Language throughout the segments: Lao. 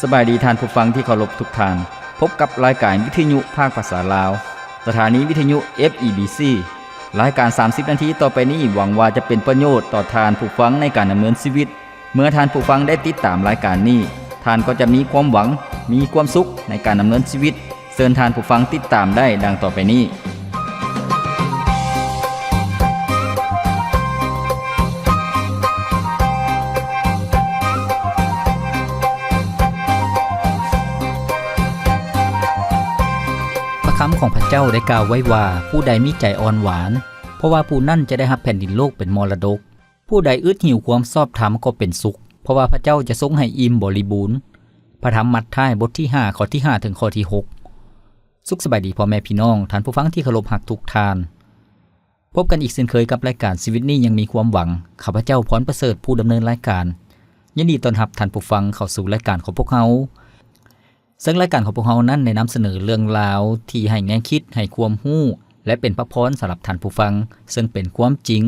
ສະບາຍດີທ່ານຜູ້ຟັງທີ່ເຄົາລົບທຸກທ່ານ. ພົບກັບລາຍການວິທະຍຸພາກພາສາລາວ, ສະຖານີວິທະຍຸ ເອຟ ອີ ບີ ຊີ. ລາຍການສາມສິບນາທີຕໍ່ໄປນີ້ ຫວັງວ່າຈະເປັນປະໂຫຍດຕໍ່ທ່ານຜູ້ຟັງໃນການດຳເນີນຊີວິດ. ເມື່ອທ່ານຜູ້ຟັງໄດ້ຕິດຕາມລາຍການນີ້, ທ່ານກໍຈະມີຄວາມຫວັງ, ມີຄວາມສຸກໃນການດຳເນີນຊີວິດ. ເຊີນທ່ານຜູ້ຟັງຕິດຕາມໄດ້ດັ່ງຕໍ່ໄປນີ້. ພະຄຳຂອງພະເຈົ້າໄດ້ກ່າວໄວ້ວ່າ, ຜູ້ໃດມີໃຈອ່ອນຫວານ, ເພາະວ່າຜູ້ນັ້ນຈະໄດ້ຮັບແຜ່ນດິນໂລກເປັນມໍລະດົກ. ຜູ້ໃດອຶດຫິວຄວາມຊອບທຳກໍເປັນສຸກ, ເພາະວ່າພະເຈົ້າຈະຊົງໃຫ້ອີ່ມບໍລິບູນ. ພະທຳມັດທາຍ ບົດທີຫ້າ ຂໍ້ທີຫ້າ ເຖິງຂໍ້ທີຫົກ. ສຸກສະບາຍດີພໍ່ແມ່ພີ່ນ້ອງ, ທ່ານຜູ້ຟັງທີ່ເຄົາລົບຮັກທຸກທ່ານ. ພົບກັນອີກເຊັ່ນເຄີຍກັບລາຍການຊີວິດນີ້ຍັງມີຄວາມຫວັງ. ຂ້າພະເຈົ້າ ພອນປະເສີດ ຜູ້ດຳເນີນລາຍການ, ຍິນດີຕ້ອນຮັບທ່ານຜູ້ຟັງເຂົ້າສູ່ລາຍການຂອງພວກເຮົາ. ເຊິ່ງລາຍການຂອງພວກເຮົານັ້ນໄດ້ນຳສະເໜີເລື່ອງລາວທີ່ໃຫ້ແນວຄິດ, ໃຫ້ຄວາມຮູ້ ແລະ ເປັນພະພອນສຳລັບທ່ານຜູ້ຟັງ, ເຊິ່ງເປັນຄວາມຈິງ.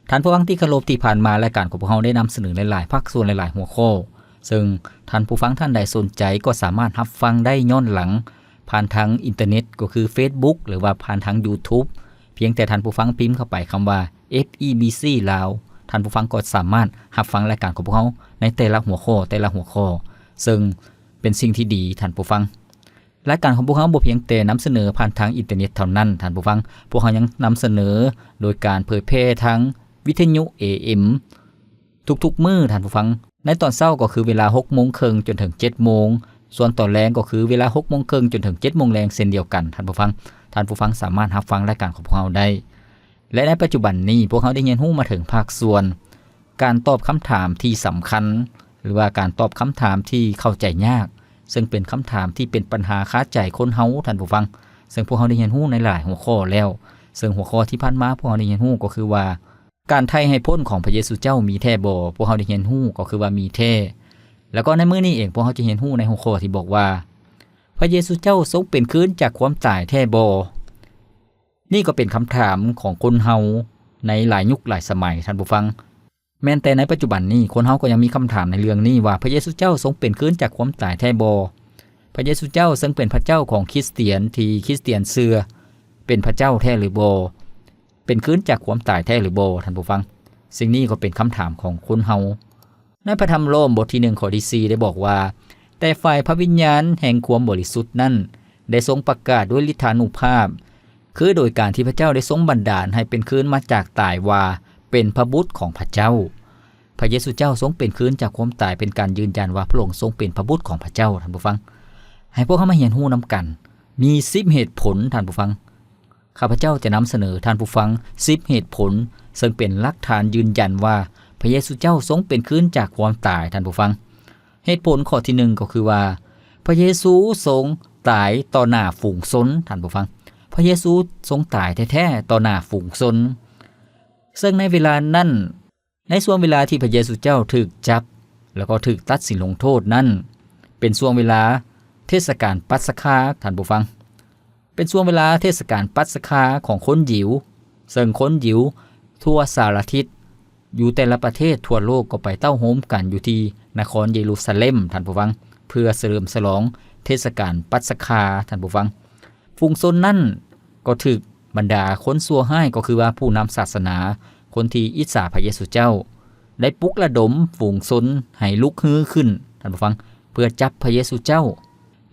ທ່ານຜູ້ຟັງທີ່ເຄົາລົບ, ທີ່ຜ່ານມາລາຍການຂອງພວກເຮົາໄດ້ນຳສະເໜີຫຼາຍໆພາກສ່ວນ, ຫຼາຍໆຫົວຂໍ້, ເຊິ່ງທ່ານຜູ້ຟັງທ່ານໃດສົນໃຈກໍສາມາດຮັບຟັງໄດ້ຍ້ອນຫຼັງ ຜ່ານທາງອິນເຕີເນັດ, ກໍຄືເຟສບຸກ ຫຼືວ່າຜ່ານທາງຢູທູບ. ພຽງແຕ່ທ່ານຜູ້ຟັງພິມເຂົ້າໄປຄຳວ່າ ເອຟ ອີ ບີ ຊີ ລາວ, ທ່ານຜູ້ຟັງກໍສາມາດຮັບຟັງລາຍການຂອງພວກເຮົາໃນແຕ່ລະຫົວຂໍ້, ແຕ່ລະຫົວຂໍ້, ເຊິ່ງ ເປັນສິ່ງທີ່ດີທ່ານຜູ້ຟັງ. ລາຍການຂອງພວກເຮົາບໍ່ພຽງແຕ່ນຳສະເໜີຜ່ານທາງອິນເຕີເນັດເທົ່ານັ້ນທ່ານຜູ້ຟັງ, ພວກເຮົາຍັງນຳສະເໜີໂດຍການເຜີຍແຜ່ທາງວິທະຍຸ ເອເອັມ ທຸກໆມື້ທ່ານຜູ້ຟັງ. ໃນຕອນເຊົ້າກໍຄືເວລາຫົກໂມງເຄິ່ງຈົນເຖິງເຈັດໂມງ, ສ່ວນຕອນແລງກໍຄືເວລາຫົກໂມງເຄິ່ງຈົນເຖິງເຈັດໂມງແລງເຊັ່ນດຽວກັນທ່ານຜູ້ຟັງ. ທ່ານຜູ້ຟັງສາມາດຮັບຟັງລາຍການຂອງພວກເຮົາໄດ້. ແລະ ໃນປັດຈຸບັນນີ້ ພວກເຮົາໄດ້ຮຽນຮູ້ມາເຖິງພາກສ່ວນການຕອບຄຳຖາມທີ່ສຳຄັນ ຫຼືວ່າການຕອບຄຳຖາມທີ່ເຂົ້າໃຈຍາກ, ເຊິ່ງເປັນຄຳຖາມທີ່ເປັນບັນຫາຄາໃຈຄົນເຮົາ, ທ່ານຜູ້ຟັງ, ເຊິ່ງພວກເຮົາໄດ້ຮຽນຮູ້ໃນຫຼາຍຫົວຂໍ້ແລ້ວ. ເຊິ່ງຫົວຂໍ້ທີ່ຜ່ານມາພວກເຮົາໄດ້ຮຽນຮູ້ກໍຄືວ່າ ການໄຖ່ໃຫ້ພົ້ນຂອງພະເຢຊູເຈົ້າມີແທ້ບໍ່? ພວກເຮົາໄດ້ຮຽນຮູ້ກໍຄືວ່າມີແທ້. ແລ້ວກໍໃນມື້ນີ້ເອງ ພວກເຮົາຈະຮຽນຮູ້ໃນຫົວຂໍ້ທີ່ບອກວ່າ ພະເຢຊູເຈົ້າຊົງເປັນຄືນຈາກຄວາມຕາຍແທ້ບໍ່? ນີ້ກໍເປັນຄຳຖາມຂອງຄົນເຮົາໃນຫຼາຍຍຸກຫຼາຍສະໄໝ, ທ່ານຜູ້ຟັງ. ແມ່ນແຕ່ໃນປັດຈຸບັນນີ້, ຄົນເຮົາກໍຍັງມີຄຳຖາມໃນເລື່ອງນີ້ວ່າ ພະເຢຊູເຈົ້າຊົງເປັນຄືນຈາກຄວາມຕາຍແທ້ບໍ່? ພະເຢຊູເຈົ້າເຊິ່ງເປັນພະເຈົ້າຂອງຄຣິສຕຽນທີ່ຄຣິສຕຽນເຊື່ອ ເປັນພະເຈົ້າແທ້ຫຼືບໍ່? ເປັນຄືນຈາກຄວາມຕາຍແທ້ຫຼືບໍ່, ທ່ານຜູ້ຟັງ? ສິ່ງນີ້ກໍເປັນຄຳຖາມຂອງຄົນເຮົາ. ໃນພະທຳໂລມບົດທີໜຶ່ງ ຂໍ້ທີສີ່ ໄດ້ບອກວ່າ ແຕ່ຝ່າຍພະວິນຍານແຫ່ງຄວາມບໍລິສຸດນັ້ນ ໄດ້ຊົງປະກາດດ້ວຍລິດທານຸພາບ ຄືໂດຍການທີ່ພະເຈົ້າໄດ້ຊົງບັນດານໃຫ້ເປັນຄືນມາຈາກຕາຍວ່າເປັນພະບຸດຂອງພະເຈົ້າ. ພະເຢຊູເຈົ້າຊົງເປັນຄືນຈາກຄວາມຕາຍ ເປັນການຢືນຢັນວ່າພະອົງຊົງເປັນພະບຸດຂອງພະເຈົ້າ, ທ່ານຜູ້ຟັງ. ໃຫ້ພວກເຮົາມາຮຽນຮູ້ນຳກັນ ມີສິບເຫດຜົນ, ທ່ານຜູ້ຟັງ. ຂ້າພະເຈົ້າຈະນຳສະເໜີທ່ານຜູ້ຟັງສິບເຫດຜົນ ເຊິ່ງເປັນຫຼັກຖານຢືນຢັນວ່າ ພະເຢຊູເຈົ້າຊົງເປັນຄືນຈາກຄວາມຕາຍ, ທ່ານຜູ້ຟັງ. ເຫດຜົນຂໍ້ທີໜຶ່ງກໍຄືວ່າ ພະເຢຊູຊົງຕາຍຕໍ່ໜ້າຝູງຊົນ, ທ່ານຜູ້ຟັງ. ພະເຢຊູຊົງຕາຍແທ້ໆຕໍ່ໜ້າຝູງຊົນ. ເຊິ່ງໃນເວລານັ້ນ, ໃນຊ່ວງເວລາທີ່ພະເຢຊູເຈົ້າຖືກຈັບ ແລ້ວກໍຖືກຕັດສິນລົງໂທດນັ້ນ ເປັນຊ່ວງເວລາເທດສະການປັດສະຄາ, ທ່ານຜູ້ຟັງ. ເປັນຊ່ວງເວລາເທດສະການປັດສະຄາຂອງຄົນຢິວ, ເຊິ່ງຄົນຢິວທົ່ວສາລະທິດ ຢູ່ແຕ່ລະປະເທດທົ່ວໂລກກໍໄປເຕົ້າໂຮມກັນຢູ່ທີ່ນະຄອນເຢຣູຊາເລັມ, ທ່ານຜູ້ຟັງ, ເພື່ອສະເຫຼີມສະຫຼອງເທດສະການປັດສະຄາ, ທ່ານຜູ້ຟັງ. ຝູງຊົນນັ້ນກໍຖືກບັນດາຄົນຊົ່ວຮ້າຍ, ກໍຄືວ່າຜູ້ນຳສາສະໜາ, ຄົນທີ່ອິດສາພະເຢຊູເຈົ້າ, ໄດ້ປຸກລະດົມຝູງຊົນໃຫ້ລຸກຮືຂຶ້ນ, ທ່ານຜູ້ຟັງ, ເພື່ອຈັບພະເຢຊູເຈົ້າ.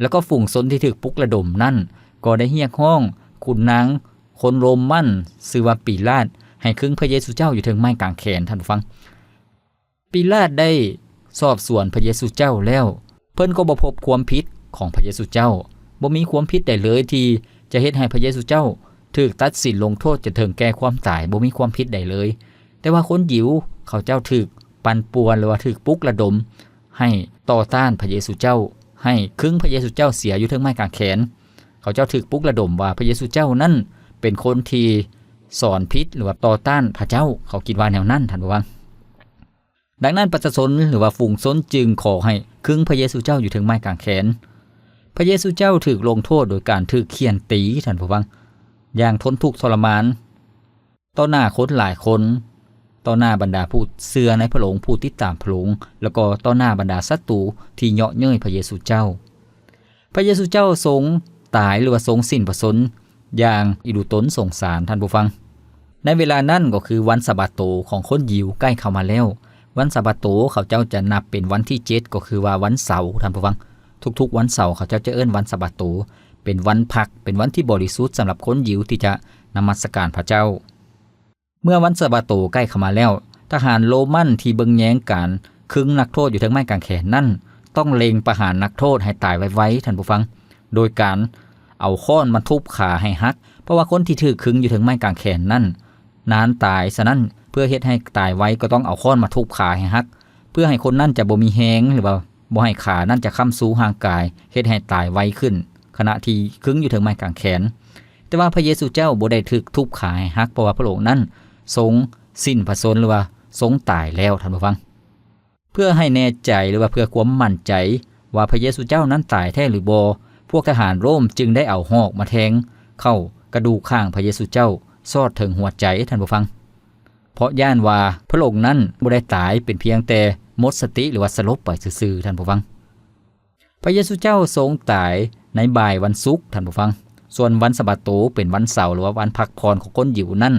ແລ້ວກໍຝູງຊົນທີ່ຖືກປຸກລະດົມນັ້ນ ກໍໄດ້ຮຽກຮ້ອງຂຸນນາງຄົນໂຣມັນ ຊື່ວ່າປີລາດ ໃຫ້ຄຶງພະເຢຊູເຈົ້າຢູ່ເທິງໄມ້ກາງແຂນ, ທ່ານຜູ້ຟັງ. ປີລາດໄດ້ສອບສວນພະເຢຊູເຈົ້າແລ້ວ, ເພິ່ນກໍບໍ່ພົບຄວາມຜິດຂອງພະເຢຊູເຈົ້າ, ບໍ່ມີຄວາມຜິດໃດເລີຍທີ່ຈະເຮັດໃຫ້ພະເຢຊູເຈົ້າຖືກຕັດສິນລົງໂທດຈົນເຖິງແກ່ຄວາມຕາຍ, ບໍ່ມີຄວາມຜິດໃດເລີຍ. ແຕ່ວ່າຄົນຢິວເຂົາເຈົ້າຖືກປັ່ນປ່ວນ ຫຼືວ່າຖືກປຸກລະດົມໃຫ້ຕໍ່ຕ້ານພະເຢຊູເຈົ້າ, ໃຫ້ຄຶງພະເຢຊູເຈົ້າເສຍຢູ່ເທິງໄມ້ກາງແຂນ. ເຂົາເຈົ້າຖືກປຸກລະດົມວ່າພະເຢຊູເຈົ້ານັ້ນເປັນຄົນທີ່ສອນຜິດ ຫຼືວ່າຕໍ່ຕ້ານພະເຈົ້າ, ເຂົາຄິດວ່າແນວນັ້ນ, ທ່ານຜູ້ຟັງ. ດັ່ງນັ້ນປະຊາຊົນ ຫຼືວ່າຝູງຊົນຈຶ່ງຂໍໃຫ້ຄຶງພະເຢຊູເຈົ້າຢູ່ເທິງໄມ້ກາງແຂນ. ພະເຢຊູເຈົ້າຖືກລົງໂທດໂດຍການຖືກຂ້ຽນຕີ, ທ່ານຜູ້ຟັງ, ຢ່າງທົນທຸກທໍລະມານ ຕໍ່ໜ້າຄົນຫຼາຍຄົນ. ຕໍ່ໜ້າບັນດາຜູ້ເຊື່ອໃນພະອົງ, ຜູ້ຕິດຕາມພະອົງ, ແລ້ວກໍຕໍ່ໜ້າບັນດາສັດຕູທີ່ເຍາະເຍີ້ຍພະເຢຊູເຈົ້າ. ພະເຢຊູເຈົ້າຊົງຕາຍ ຫຼືວ່າຊົງສິ້ນພະຊົນຢ່າງອີ່ດູຕົນສົງສານ, ທ່ານຜູ້ຟັງ. ໃນເວລານັ້ນກໍຄືວັນສະບາດໂຕຂອງຄົນຢິວໃກ້ເຂົ້າມາແລ້ວ. ວັນສະບາດໂຕເຂົາເຈົ້າຈະນັບເປັນວັນທີເຈັດ ກໍຄືວ່າວັນເສົາ, ທ່ານຜູ້ຟັງ. ທຸກໆວັນເສົາເຂົາເຈົ້າຈະເອີ້ນວັນສະບາດໂຕ ເປັນວັນພັກ, ເປັນວັນທີ່ບໍລິສຸດສຳລັບຄົນຢິວທີ່ຈະນະມັດສະການພະເຈົ້າ. ເມື່ອວັນສະບາດໂຕໃກ້ເຂົ້າມາແລ້ວ, ທະຫານໂຣມັນທີ່ເບິ່ງແຍງການຄຶງນັກໂທດຢູ່ເທິງໄມ້ກາງແຂນນັ້ນ ຕ້ອງເລັ່ງປະຫານນັກໂທດໃຫ້ຕາຍໄວໆ, ທ່ານຜູ້ຟັງ, ໂດຍການເອົາຄ້ອນມາທຸບຂາໃຫ້ຫັກ, ເພາະວ່າຄົນທີ່ຖືກຄຶງຢູ່ເທິງໄມ້ກາງແຂນນັ້ນນານຕາຍ, ສະນັ້ນ ເພື່ອເຮັດໃຫ້ຕາຍໄວກໍຕ້ອງເອົາຄ້ອນມາທຸບຂາໃຫ້ຫັກ, ເພື່ອໃຫ້ຄົນນັ້ນຈະບໍ່ມີແຮງ ຫຼືວ່າບໍ່ໃຫ້ຂານັ້ນຈະຄ້ຳຊູຮ່າງກາຍ, ເຮັດໃຫ້ຕາຍໄວຂຶ້ນ ຂະນະທີ່ຄຶງຢູ່ເທິງໄມ້ກາງແຂນ. ແຕ່ວ່າພະເຢຊູເຈົ້າບໍ່ໄດ້ຖືກທຸບຂາໃຫ້ຫັກ, ເພາະວ່າພະອົງນັ້ນຊົງສິ້ນພະຊົນ ຫຼືວ່າຊົງຕາຍແລ້ວ, ທ່ານຜູ້ຟັງ. ເພື່ອໃຫ້ແນ່ໃຈ ຫຼືວ່າເພື່ອຄວາມໝັ້ນໃຈວ່າພະເຢຊູເຈົ້ານັ້ນຕາຍແທ້ຫຼືບໍ່, ພວກທະຫານໂຣມຈຶ່ງໄດ້ເອົາຫອກມາແທງເຂົ້າກະດູກຂ້າງພະເຢຊູເຈົ້າຊອດເຖິງຫົວໃຈ, ທ່ານຜູ້ຟັງ. ເພາະຢ້ານວ່າພະອົງນັ້ນບໍ່ໄດ້ຕາຍ, ເປັນພຽງແຕ່ໝົດສະຕິ ຫຼືວ່າສະຫຼົບໄປຊື່ໆ, ທ່ານຜູ້ຟັງ. ພະເຢຊູເຈົ້າຊົງຕາຍໃນບ່າຍວັນສຸກ, ທ່ານຜູ້ຟັງ. ສ່ວນວັນສະບາດໂຕເປັນວັນເສົາ ຫຼືວ່າວັນພັກຜ່ອນຂອງຄົນຢິວນັ້ນ.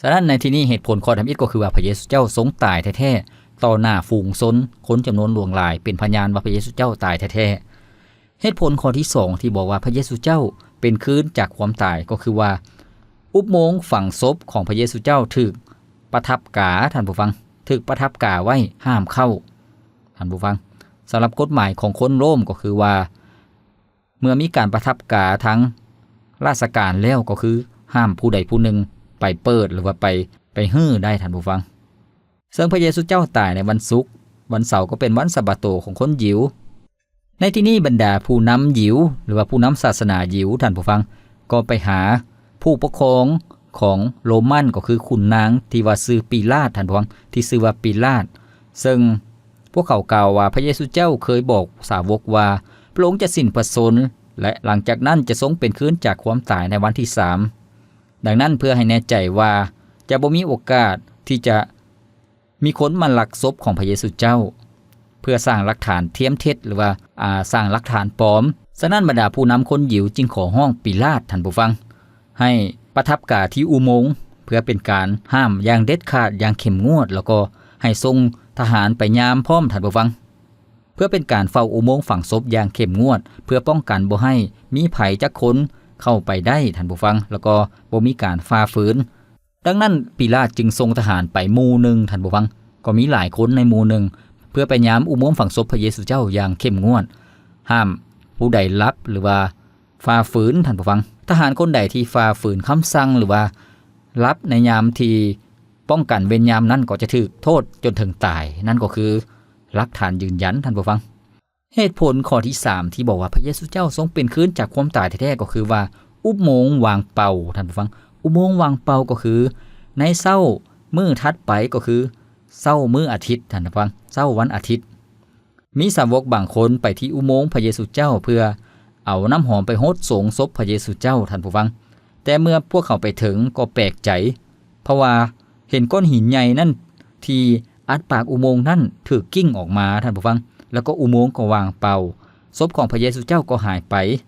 ສະນັ້ນໃນທີ່ນີ້ເຫດຜົນຂໍ້ທຳອິດກໍຄືວ່າພະເຢຊູເຈົ້າຊົງຕາຍແທ້ໆ ຕໍ່ໜ້າຝູງຊົນ, ຄົນຈຳນວນຫຼວງຫຼາຍເປັນພະຍານວ່າພະເຢຊູເຈົ້າຕາຍແທ້ໆ. ເຫດຜົນຂໍ້ທີສອງທີ່ບອກວ່າພະເຢຊູເຈົ້າເປັນຄືນຈາກຄວາມຕາຍ ກໍຄືວ່າອຸບໂມງຝັງສົບຂອງພະເຢຊູເຈົ້າຖືກປະທັບກາ, ທ່ານຜູ້ຟັງ, ຖືກປະທັບກາໄວ້ຫ້າມເຂົ້າ, ທ່ານຜູ້ຟັງ. ສຳລັບກົດໝາຍຂອງຄົນໂຣມກໍຄືວ່າ ເມື່ອມີການປະທັບກາທາງລາຊະການແລ້ວ ກໍຄືຫ້າມຜູ້ໃດຜູ້ໜຶ່ງໄປເປີດ ຫຼືວ່າໄປ, ໄປຮື້ໄດ້, ທ່ານຜູ້ຟັງ. ເຊິ່ງພະເຢຊູເຈົ້າຕາຍໃນວັນສຸກ, ວັນເສົາກໍເປັນວັນສະບາດໂຕຂອງຄົນຢິວ. ໃນທີ່ນີ້ບັນດາຜູ້ນຳຢິວ ຫຼືວ່າຜູ້ນຳສາສະໜາຢິວ, ທ່ານຜູ້ຟັງ, ກໍໄປຫາຜູ້ປົກຄອງຂອງໂຣມັນ, ກໍຄືຂຸນນາງທີ່ວ່າຊື່ປີລາດ, ທ່ານຜູ້ຟັງ, ທີ່ຊື່ວ່າປີລາດ. ເຊິ່ງພວກເຂົາກ່າວວ່າພະເຢຊູເຈົ້າເຄີຍບອກສາວົກວ່າ ພະອົງຈະສິ້ນພະຊົນ ແລະ ຫຼັງຈາກນັ້ນຈະຊົງເປັນຄືນຈາກຄວາມຕາຍໃນວັນທີສາມ. ດັ່ງນັ້ນ ເພື່ອໃຫ້ແນ່ໃຈວ່າຈະບໍ່ມີໂອກາດທີ່ຈະ ມີຄົນມາລັກສົບຂອງພະເຢຊູເຈົ້າ ເພື່ອສ້າງຫຼັກຖານທຽມເທັດ ຫຼືວ່າ ອາ ສ້າງຫຼັກຖານປອມ. ສະນັ້ນບັນດາຜູ້ນຳຄົນຢິວຈຶ່ງຂໍຮ້ອງປີລາດ, ທ່ານຜູ້ຟັງ, ໃຫ້ປະທັບກາທີ່ອຸໂມງ ເພື່ອເປັນການຫ້າມຢ່າງເດັດຂາດ, ຢ່າງເຂັ້ມງວດ, ແລ້ວກໍໃຫ້ສົ່ງທະຫານໄປຍາມພ້ອມ, ທ່ານຜູ້ຟັງ, ເພື່ອເປັນການເຝົ້າອຸໂມງຝັງສົບຢ່າງເຂັ້ມງວດ, ເພື່ອປ້ອງກັນບໍ່ໃຫ້ມີໃຜຈັກຄົນເຂົ້າໄປໄດ້, ທ່ານຜູ້ຟັງ, ແລ້ວກໍບໍ່ມີການຝ່າຝືນ. ດັ່ງນັ້ນ ປີລາດຈຶ່ງສົ່ງທະຫານໄປໝູ່ໜຶ່ງ, ທ່ານຜູ້ຟັງ, ກໍມີຫຼາຍຄົນໃນໝູ່ໜຶ່ງ ເພື່ອໄປຍາມອຸໂມງຝັງສົບພະເຢຊູເຈົ້າຢ່າງເຂັ້ມງວດ, ຫ້າມຜູ້ໃດລັບ ຫຼືວ່າຝ່າຝືນ, ທ່ານຜູ້ຟັງ. ທະຫານຄົນໃດທີ່ຝ່າຝືນຄຳສັ່ງ ຫຼືວ່າລັບໃນຍາມທີ່ປ້ອງກັນເວນຍາມນັ້ນ ກໍຈະຖືກໂທດຈົນເຖິງຕາຍ. ນັ້ນກໍຄືຫຼັກຖານຢືນຢັນ, ທ່ານຜູ້ຟັງ. ເຫດຜົນຂໍ້ທີສາມທີ່ບອກວ່າພະເຢຊູເຈົ້າຊົງເປັນຄືນຈາກຄວາມຕາຍແທ້ໆ ກໍຄືວ່າອຸບໂມງວາງເປົ່າ, ທ່ານຜູ້ຟັງ. ອຸບໂມງວາງເປົ່າກໍຄືໃນເຊົ້າມື້ຖັດໄປ, ກໍຄືເຊົ້າມື້ອາທິດ, ທ່ານຜູ້ຟັງ, ເຊົ້າວັນອາທິດ. ມີສາວົກບາງຄົນໄປທີ່ອຸໂມງພະເຢຊູເຈົ້າ ເພື່ອເອົານ້ຳຫອມໄປຫົດສົງສົບພະເຢຊູເຈົ້າ, ທ່ານຜູ້ຟັງ. ແຕ່ເມື່ອພວກເຂົາໄປເຖິງກໍແປກໃຈ, ເພາະວ່າເຫັນກ້ອນຫີນໃຫຍ່ນັ້ນທີ່ອັດປາກອຸໂມງນັ້ນຖືກກິ້ງອອກມາ, ທ່ານຜູ້ຟັງ, ແລ້ວກໍອຸໂມງກໍວ່າງເປົ່າ, ສົບຂອງພະເຢຊູເຈົ້າກໍຫາຍໄປ.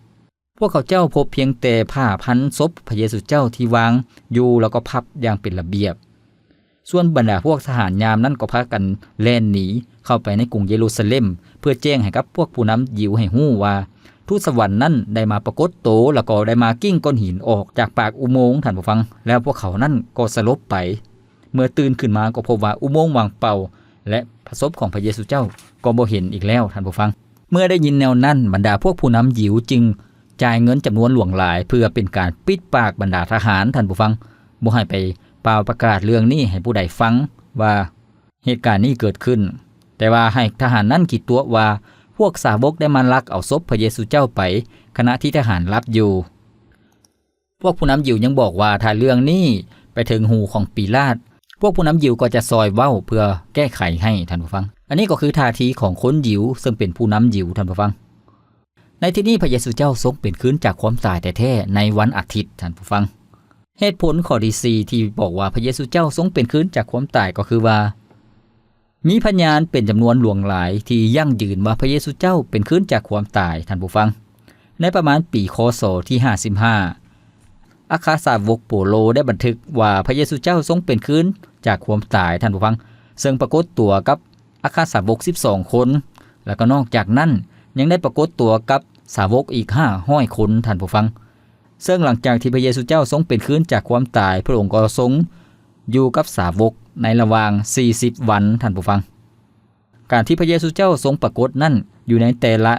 ພວກເຂົາເຈົ້າພົບພຽງແຕ່ຜ້າພັນສົບພະເຢຊູເຈົ້າທີ່ວາງຢູ່ ແລ້ວກໍພັບຢ່າງເປັນລະບຽບ. ສ່ວນບັນດາພວກທະຫານຍາມນັ້ນກໍພາກັນແລ່ນໜີເຂົ້າໄປໃນກຸງເຢຣູຊາເລັມ ເພື່ອແຈ້ງໃຫ້ກັບພວກຜູ້ນຳຢິວໃຫ້ຮູ້ວ່າ ທູດສະຫວັນນັ້ນໄດ້ມາປາກົດໂຕ ແລ້ວກໍໄດ້ມາກິ້ງກ້ອນຫີນອອກຈາກປາກອຸໂມງ, ທ່ານຜູ້ຟັງ, ແລ້ວພວກເຂົານັ້ນກໍສະຫຼົບໄປ. ເມື່ອຕື່ນຂຶ້ນມາກໍພົບວ່າອຸໂມງວ່າງເປົ່າ ແລະ ພະສົບຂອງພະເຢຊູເຈົ້າກໍບໍ່ເຫັນອີກແລ້ວ, ທ່ານຜູ້ຟັງ. ເມື່ອໄດ້ຍິນແນວນັ້ນ, ບັນດາພວກຜູ້ນຳຢິວຈຶ່ງ ຈ່າຍເງິນຈຳນວນຫຼວງຫຼາຍເພື່ອເປັນການປິດປາກບັນດາທະຫານ, ທ່ານຜູ້ຟັງ, ບໍ່ໃຫ້ໄປປ່າວປະກາດເລື່ອງນີ້ໃຫ້ຜູ້ໃດຟັງວ່າເຫດການນີ້ເກີດຂຶ້ນ, ແຕ່ວ່າໃຫ້ທະຫານນັ້ນຄິດຕົວະວ່າພວກສາວົກໄດ້ມາລັກເອົາສົບພະເຢຊູເຈົ້າໄປ ຂະນະທີ່ທະຫານຫຼັບຢູ່. ພວກຜູ້ນຳຢິວຍັງບອກວ່າ ຖ້າເລື່ອງນີ້ໄປເຖິງຫູຂອງປີລາດ, ພວກຜູ້ນຳຢິວກໍຈະຊ່ອຍເວົ້າເພື່ອແກ້ໄຂໃຫ້, ທ່ານຜູ້ຟັງ. ອັນນີ້ກໍຄືທ່າທີຂອງຄົນຢິວເຊິ່ງເປັນຜູ້ນຳຢິວ, ທ່ານຜູ້ຟັງ. ໃນທີ່ນີ້ພະເຢຊູເຈົ້າຊົງເປັນຄືນຈາກຄວາມຕາຍແທ້ໆໃນວັນອາທິດ, ທ່ານຜູ້ຟັງ. ເຫດຜົນຂໍ້ທີສີ່ທີ່ບອກວ່າພະເຢຊູເຈົ້າຊົງເປັນຄືນຈາກຄວາມຕາຍກໍຄືວ່າ ມີພະຍານເປັນຈຳນວນຫຼວງຫຼາຍທີ່ຢັ້ງຢືນວ່າພະເຢຊູເຈົ້າເປັນຄືນຈາກຄວາມຕາຍ, ທ່ານຜູ້ຟັງ. ໃນປະມານປີ ຄ.ສ. ທີຫ້າສິບຫ້າ ອັກຄະສາວົກໂປໂລໄດ້ບັນທຶກວ່າພະເຢຊູເຈົ້າຊົງເປັນຄືນຈາກຄວາມຕາຍ, ທ່ານຜູ້ຟັງ, ເຊິ່ງປາກົດຕົວກັບອັກຄະສາວົກສິບສອງຄົນ, ແລ້ວກໍນອກຈາກນັ້ນຍັງໄດ້ປາກົດຕົວກັບສາວົກອີກຫ້າຮ້ອຍຄົນ, ທ່ານຜູ້ຟັງ. ເຊິ່ງຫຼັງຈາກທີ່ພະເຢຊູເຈົ້າຊົງເປັນຄືນຈາກຄວາມຕາຍ, ພະອົງກໍຊົງຢູ່ກັບສາວົກໃນລະຫວ່າງສີ່ສິບວັນ, ທ່ານຜູ້ຟັງ. ການທີ່ພະເຢຊູເຈົ້າຊົງປາກົດນັ້ນ ຢູ່ໃນແຕ່ລະ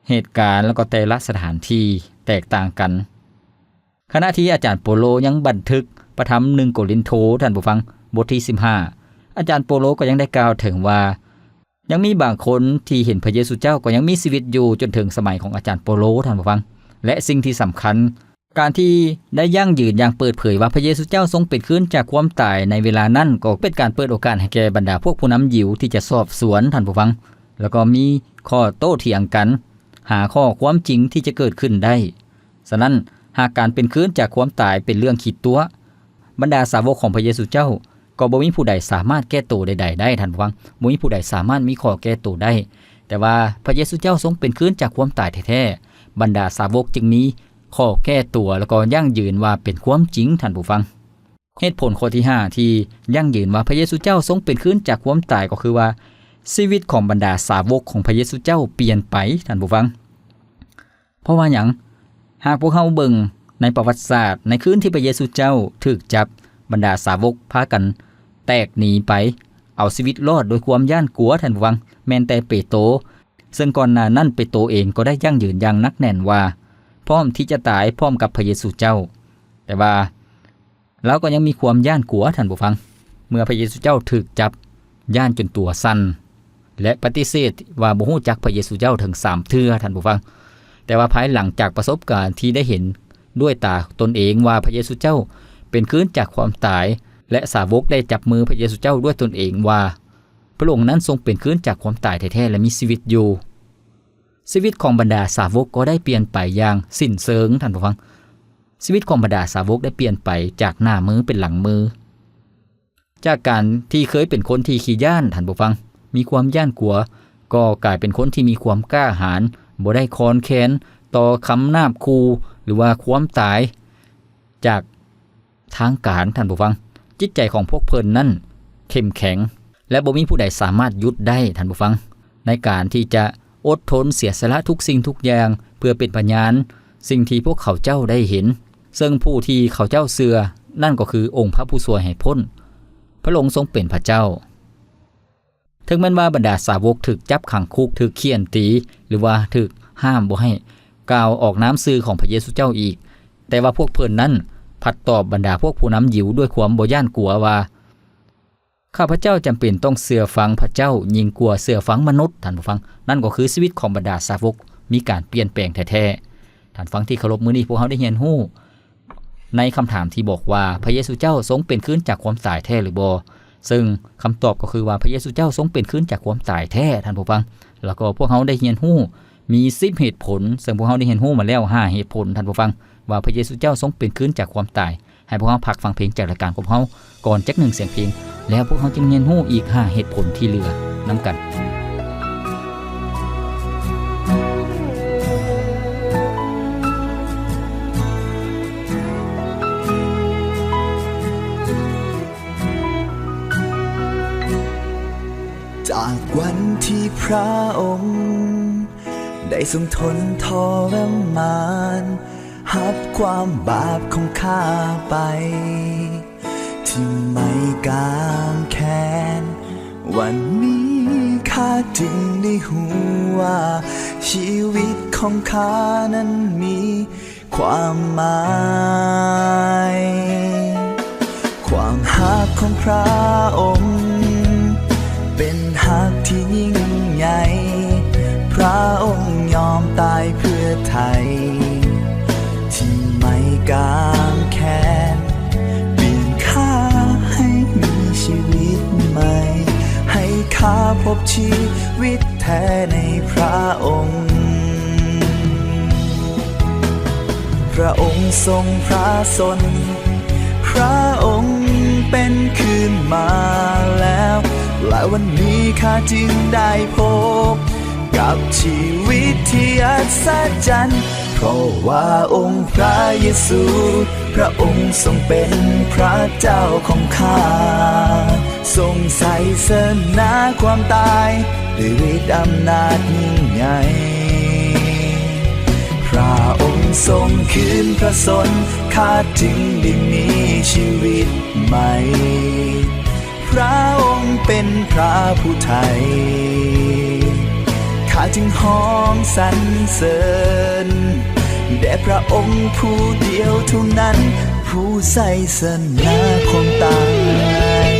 ເຫດການ ແລ້ວກໍແຕ່ລະສະຖານທີ່ແຕກຕ່າງກັນ. ຂະນະທີ່ອາຈານໂປໂລຍັງບັນທຶກພະທຳໜຶ່ງໂກລິນໂທ, ທ່ານຜູ້ຟັງ, ບົດທີສິບຫ້າ ອາຈານໂປໂລກໍຍັງໄດ້ກ່າວເຖິງວ່າ ຍັງມີບາງຄົນທີ່ເຫັນພະເຢຊູເຈົ້າກໍຍັງມີຊີວິດຢູ່ຈົນເຖິງສະໄໝຂອງອາຈານໂປໂລ, ທ່ານຜູ້ຟັງ. ແລະ ສິ່ງທີ່ສຳຄັນ, ການທີ່ໄດ້ຢັ້ງຢືນຢ່າງເປີດເຜີຍວ່າພະເຢຊູເຈົ້າຊົງເປັນຄືນຈາກຄວາມຕາຍໃນເວລານັ້ນ ກໍເປັນການເປີດໂອກາດໃຫ້ແກ່ບັນດາພວກຜູ້ນຳຢິວທີ່ຈະສອບສວນ, ທ່ານຜູ້ຟັງ, ແລ້ວກໍມີຂໍ້ໂຕ້ຖຽງກັນ, ຫາຂໍ້ຄວາມຈິງທີ່ຈະເກີດຂຶ້ນໄດ້. ສະນັ້ນ, ຫາກການເປັນຄືນຈາກຄວາມຕາຍເປັນເລື່ອງຂີ້ຕົວະ, ບັນດາສາວົກຂອງພະເຢຊູເຈົ້າກໍບໍ່ມີຜູ້ໃດສາມາດແກ້ໂຕໃດໆໄດ້, ທ່ານຜູ້ຟັງ, ບໍ່ມີຜູ້ໃດສາມາດມີຂໍ້ແກ້ໂຕໄດ້. ແຕ່ວ່າພະເຢຊູເຈົ້າຊົງເປັນຄືນຈາກຄວາມຕາຍແທ້ໆ, ບັນດາສາວົກຈຶ່ງມີຂໍ້ແກ້ຕົວ ແລ້ວກໍຢັ້ງຢືນວ່າເປັນຄວາມຈິງ, ທ່ານຜູ້ຟັງ. ເຫດຜົນຂໍ້ທີຫ້າທີ່ຢັ້ງຢືນວ່າພະເຢຊູເຈົ້າຊົງເປັນຄືນຈາກຄວາມຕາຍກໍຄືວ່າ ຊີວິດຂອງບັນດາສາວົກຂອງພະເຢຊູເຈົ້າປ່ຽນໄປ, ທ່ານຜູ້ຟັງ. ເພາະວ່າຫຍັງ? ຫາກພວກເຮົາເບິ່ງໃນປະຫວັດສາດ, ໃນຄືນທີ່ພະເຢຊູເຈົ້າຖືກຈັບ, ບັນດາສາວົກພາກັນແຕກໜີໄປ, ເອົາຊີວິດລອດດ້ວຍຄວາມຢ້ານກົວ, ທ່ານຜູ້ຟັງ, ແມ່ນແຕ່ເປໂຕ, ເຊິ່ງກ່ອນໜ້ານັ້ນເປໂຕເອງກໍໄດ້ຢັ້ງຢືນຢ່າງໜັກແໜ້ນວ່າ ພ້ອມທີ່ຈະຕາຍພ້ອມກັບພະເຢຊູເຈົ້າ. ແຕ່ວ່າ ລາວກໍຍັງມີຄວາມຢ້ານກົວ, ທ່ານຜູ້ຟັງ. ເມື່ອພະເຢຊູເຈົ້າຖືກຈັບ, ຢ້ານຈົນຕົວສັ່ນ ແລະ ປະຕິເສດວ່າບໍ່ຮູ້ຈັກພະເຢຊູເຈົ້າເຖິງສາມເທື່ອ, ທ່ານຜູ້ຟັງ. ແຕ່ວ່າພາຍຫຼັງຈາກປະສົບການທີ່ໄດ້ເຫັນດ້ວຍຕາຕົນເອງວ່າພະເຢຊູເຈົ້າເປັນຄືນຈາກຄວາມຕາຍ ແລະ ສາວົກໄດ້ຈັບມືພະເຢຊູເຈົ້າດ້ວຍຕົນເອງວ່າ ພະອົງນັ້ນຊົງເປັນຄືນຈາກຄວາມຕາຍແທ້ໆ ແລະ ມີຊີວິດຢູ່, ຊີວິດຂອງບັນດາສາວົກກໍໄດ້ປ່ຽນໄປຢ່າງສິ້ນເຊີງ, ທ່ານຜູ້ຟັງ. ຊີວິດຂອງບັນດາສາວົກໄດ້ປ່ຽນໄປຈາກໜ້າມືເປັນຫຼັງມື. ຈາກການທີ່ເຄີຍເປັນຄົນທີ່ຂີ້ຢ້ານ, ທ່ານຜູ້ຟັງ, ມີຄວາມຢ້ານກົວ, ກໍກາຍເປັນຄົນທີ່ມີຄວາມກ້າຫານ, ບໍ່ໄດ້ຄອນແຄນຕໍ່ຄຳນາບຂູ່ ຫຼືວ່າຄວາມຕາຍຈາກ ທາງການ, ທ່ານຜູ້ຟັງ. ຈິດໃຈຂອງພວກເພິ່ນນັ້ນເຂັ້ມແຂງ ແລະ ບໍ່ມີຜູ້ໃດສາມາດຢຸດໄດ້, ທ່ານຜູ້ຟັງ, ໃນການທີ່ຈະອົດທົນເສຍສະຫຼະທຸກສິ່ງທຸກຢ່າງ ເພື່ອເປັນພະຍານສິ່ງທີ່ພວກເຂົາເຈົ້າໄດ້ເຫັນ, ເຊິ່ງຜູ້ທີ່ເຂົາເຈົ້າເຊື່ອນັ້ນກໍຄືອົງພະຜູ້ຊ່ວຍໃຫ້ພົ້ນ. ພະອົງຊົງເປັນພະເຈົ້າ. ເຖິງແມ່ນວ່າບັນດາສາວົກຖືກຈັບຂັງຄຸກ, ຖືກຂ້ຽນຕີ ຫຼືວ່າຖືກຫ້າມບໍ່ໃຫ້ກ່າວອອກນາມຊື່ຂອງພະເຢຊູເຈົ້າອີກ, ແຕ່ວ່າພວກເພິ່ນນັ້ນພັດຕອບບັນດາພວກຜູ້ນຳຢິວດ້ວຍຄວາມບໍ່ຢ້ານກົວວ່າ, ຂ້າພະເຈົ້າຈຳເປັນຕ້ອງເຊື່ອຟັງພະເຈົ້າຍິ່ງກວ່າເຊື່ອຟັງມະນຸດ, ທ່ານຜູ້ຟັງ. ນັ້ນກໍຄືຊີວິດຂອງບັນດາສາວົກມີການປ່ຽນແປງແທ້ໆ. ທ່ານຟັງທີ່ເຄົາລົບ, ມື້ນີ້ພວກເຮົາໄດ້ຮຽນຮູ້ ໃນຄຳຖາມທີ່ບອກວ່າ ພະເຢຊູເຈົ້າຊົງເປັນຄືນຈາກຄວາມຕາຍແທ້ຫຼືບໍ່? ເຊິ່ງຄຳຕອບກໍຄືວ່າ ພະເຢຊູເຈົ້າຊົງເປັນຄືນຈາກຄວາມຕາຍແທ້, ທ່ານຜູ້ຟັງ. ແລ້ວກໍພວກເຮົາໄດ້ຮຽນຮູ້ມີສິບເຫດຜົນ, ເຊິ່ງພວກເຮົາໄດ້ຮຽນຮູ້ມາແລ້ວຫ້າເຫດຜົນ, ທ່ານຜູ້ຟັງ, ວ່າພະເຢຊູເຈົ້າຊົງເປັນຄືນຈາກຄວາມຕາຍ. ໃຫ້ພວກເຮົາພັກຟັງເພງຈາກລາຍການຂອງພວກເຮົາກ່ອນຈັກໜຶ່ງສຽງເພງ, ແລ້ວພວກເຮົາຈຶ່ງຮຽນຮູ້ອີກຫ້າເຫດຜົນທີ່ເຫຼືອນຳກັນ. ຈາກວັນທີ່ພະອົງໄດ້ຊົງທົນທໍລະມານ ຮັບຄວາມບາບຂອງຂ້າໄປ ທີ່ໄມ້ກາງແຂນ ວັນນີ້ຂ້າຈຶ່ງໄດ້ຮູ້ວ່າ ຊີວິດຂອງຂ້ານັ້ນມີຄວາມໝາຍ. ຄວາມຮັກຂອງພະອົງ ເປັນຮັກທີ່ຍິ່ງໃຫຍ່ ພະອົງຍອມຕາຍເພື່ອໄຖ່ ທີ່ໄມ້ກາງແຂນ ປ່ຽນຂ້າໃຫ້ມີຊີວິດໃໝ່ ໃຫ້ຂ້າພົບຊີວິດແທ້ໃນພະອົງ. ພະອົງຊົງພະຊົນ พระองค์เป็นคืนมาแล้ว และวันนี้ข้าจึงได้พบกับชีวิตที่อัศจรรย์ เพราะว่าองค์พระเยซู พระองค์ทรงเป็นพระเจ้าของข้า ทรงไสชนะความตายด้วยฤทธิ์อำนาจยิ่งใหญ่ พระองค์ทรงคืนพระชนม์ ข้าจึงได้มีชีวิตใหม่ พระองค์เป็นพระผู้ไถ่ ข้าจึงฮ้องสรรเสริญแด่พระองค์ผู้เดียวเท่านั้น ผู้ไสชนะความตาย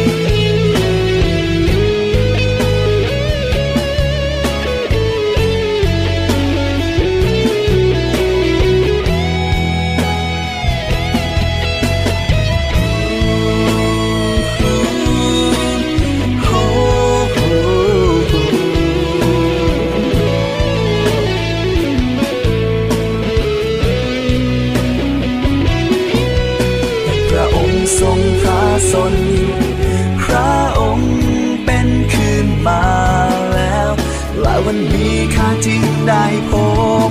พระองค์ทรงพระชนม์ พระองค์เป็นคืนมาแล้ว และวันนี้ข้าจึงได้พบ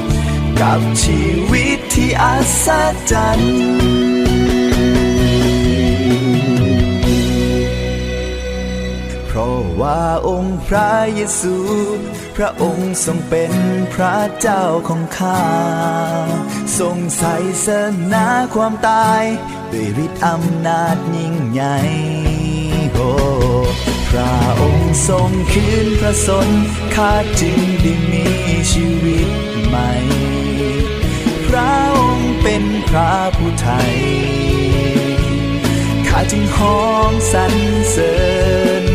กับชีวิตที่อัศจรรย์ เพราะว่าองค์พระเยซู พระองค์ทรงเป็นพระเจ้าของข้า ทรงไสชนะความตายด้วยฤทธิ์อำนาจยิ่งใหญ่ โอ้ พระองค์ทรงคืนพระชนม์ ข้าจึงได้มีชีวิตใหม่ พระองค์เป็นพระผู้ไถ่ ข้าจึงฮ้องสรรเสริญ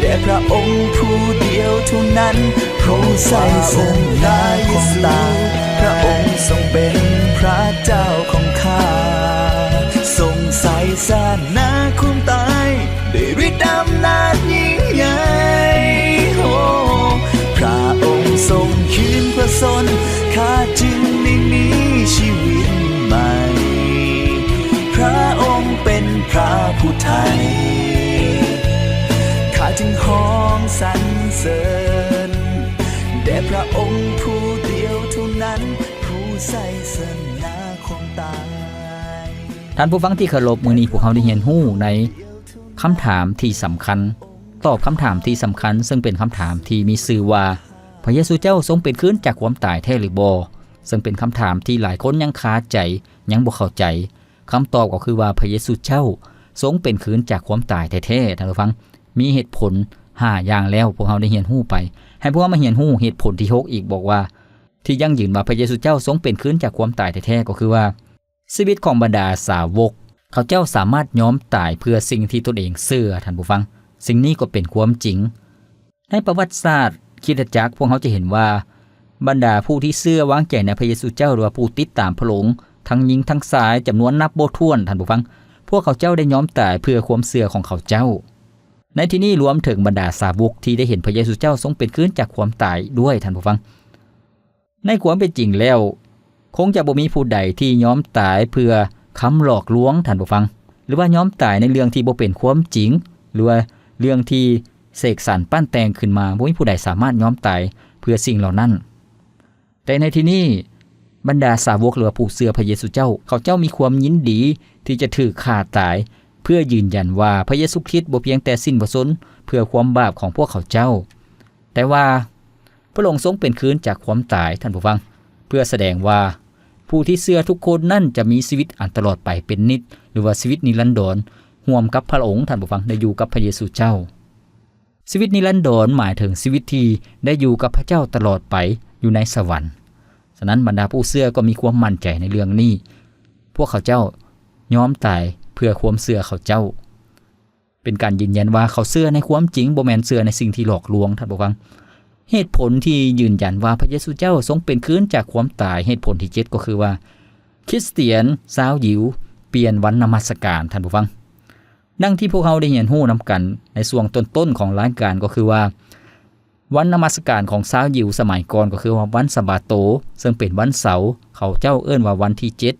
แด่พระองค์ผู้เดียวเท่านั้น ผู้ไสชนะความตาย พระองค์ทรงเป็นพระเจ้าของข้า ทรงไสชนะความตาย ด้วยฤทธิ์อำนาจยิ่งใหญ่ โอ้ พระองค์ทรงคืนพระชนม์ ข้าจึงได้มีชีวิตใหม่ พระองค์เป็นพระผู้ไถ่ ข้าจึงฮ้องสรรเสริญแด่พระองค์ผู้เดียวเท่านั้น ผู้ไสชนะความตาย ท่านผู้ฟังที่เคารพ มื้อนี้พวกเราได้เรียนรู้ใน คำถามที่สำคัญ ตอบคำถามที่สำคัญ ซึ่งเป็นคำถามที่มีชื่อว่า พระเยซูเจ้าทรงเป็นคืนจากความตายแท้หรือบ่ ซึ่งเป็นคำถามที่หลายคนยังคาใจ ยังบ่เข้าใจ คำตอบก็คือว่าพระเยซูเจ้าทรงเป็นคืนจากความตายแท้ๆ ท่านผู้ฟัง มีเหตุผลห้าอย่างแล้ว พวกเราได้เรียนรู้ไป ให้พวกเรามาเรียนรู้เหตุผลที่หกอีก บอกว่า ที่ยั่งยืนว่าพระเยซูเจ้าทรงเป็นคืนจากความตายแท้ๆ ก็คือว่า ชีวิตของบรรดาสาวก เขาเจ้าสามารถยอมตายเพื่อสิ่งที่ตนเองเชื่อ ท่านผู้ฟัง สิ่งนี้ก็เป็นความจริง ในประวัติศาสตร์คริสตจักร พวกเราจะเห็นว่า บรรดาผู้ที่เชื่อวางใจในพระเยซูเจ้า หรือว่าผู้ติดตามพระองค์ ทั้งหญิงทั้งชาย จำนวนนับบ่ถ้วน ท่านผู้ฟัง พวกเขาเจ้าได้ยอมตายเพื่อความเชื่อของเขาเจ้า ในที่นี้รวมถึงบรรดาสาวกที่ได้เห็นพระเยซูเจ้าทรงเป็นคืนจากความตายด้วย ท่านผู้ฟัง ในความเป็นจริงแล้ว คงจะบ่มีผู้ใดที่ยอมตายเพื่อคำหลอกลวง ท่านผู้ฟัง หรือว่ายอมตายในเรื่องที่บ่เป็นความจริง หรือว่าเรื่องที่เสกสรรปั้นแต่งขึ้นมา บ่มีผู้ใดสามารถยอมตายเพื่อสิ่งเหล่านั้น แต่ในที่นี้ บรรดาสาวก หรือว่าผู้เชื่อพระเยซูเจ้า เขาเจ้ามีความยินดีที่จะถูกฆ่าตาย เพื่อยืนยันว่าพระเยซูคริสต์บ่เพียงแต่สิ้นพระชนม์เพื่อความบาปของพวกเขาเจ้า แต่ว่า พระองค์ทรงเป็นคืนจากความตาย ท่านผู้ฟัง เพื่อแสดงว่าผู้ที่เชื่อทุกคนนั้นจะมีชีวิตอันตลอดไปเป็นนิจ หรือว่าชีวิตนิรันดร ร่วมกับพระองค์ ท่านผู้ฟัง ได้อยู่กับพระเยซูเจ้า ชีวิตนิรันดรหมายถึงชีวิตที่ได้อยู่กับพระเจ้าตลอดไปอยู่ในสวรรค์ ฉะนั้นบรรดาผู้เชื่อก็มีความมั่นใจในเรื่องนี้ พวกเขาเจ้ายอมตายเพื่อความเชื่อเขาเจ้า เป็นการยืนยันว่าเขาเชื่อในความจริง บ่แม่นเชื่อในสิ่งที่หลอกลวง ท่านผู้ฟัง เหตุผลที่ยืนยันว่าพระเยซูเจ้าทรงเป็นคืนจากความตาย เหตุผลที่เจ็ดก็คือว่า คริสเตียนชาวยิวเปลี่ยนวันนมัสการ ท่านผู้ฟัง ดังที่พวกเราได้เรียนรู้นำกันในช่วงต้นๆของรายการ ก็คือว่า วันนมัสการของชาวยิวสมัยก่อนก็คือว่าวันสะบาโต ซึ่งเป็นวันเสาร์ เขาเจ้าเอิ้นว่าวันที่เจ็ด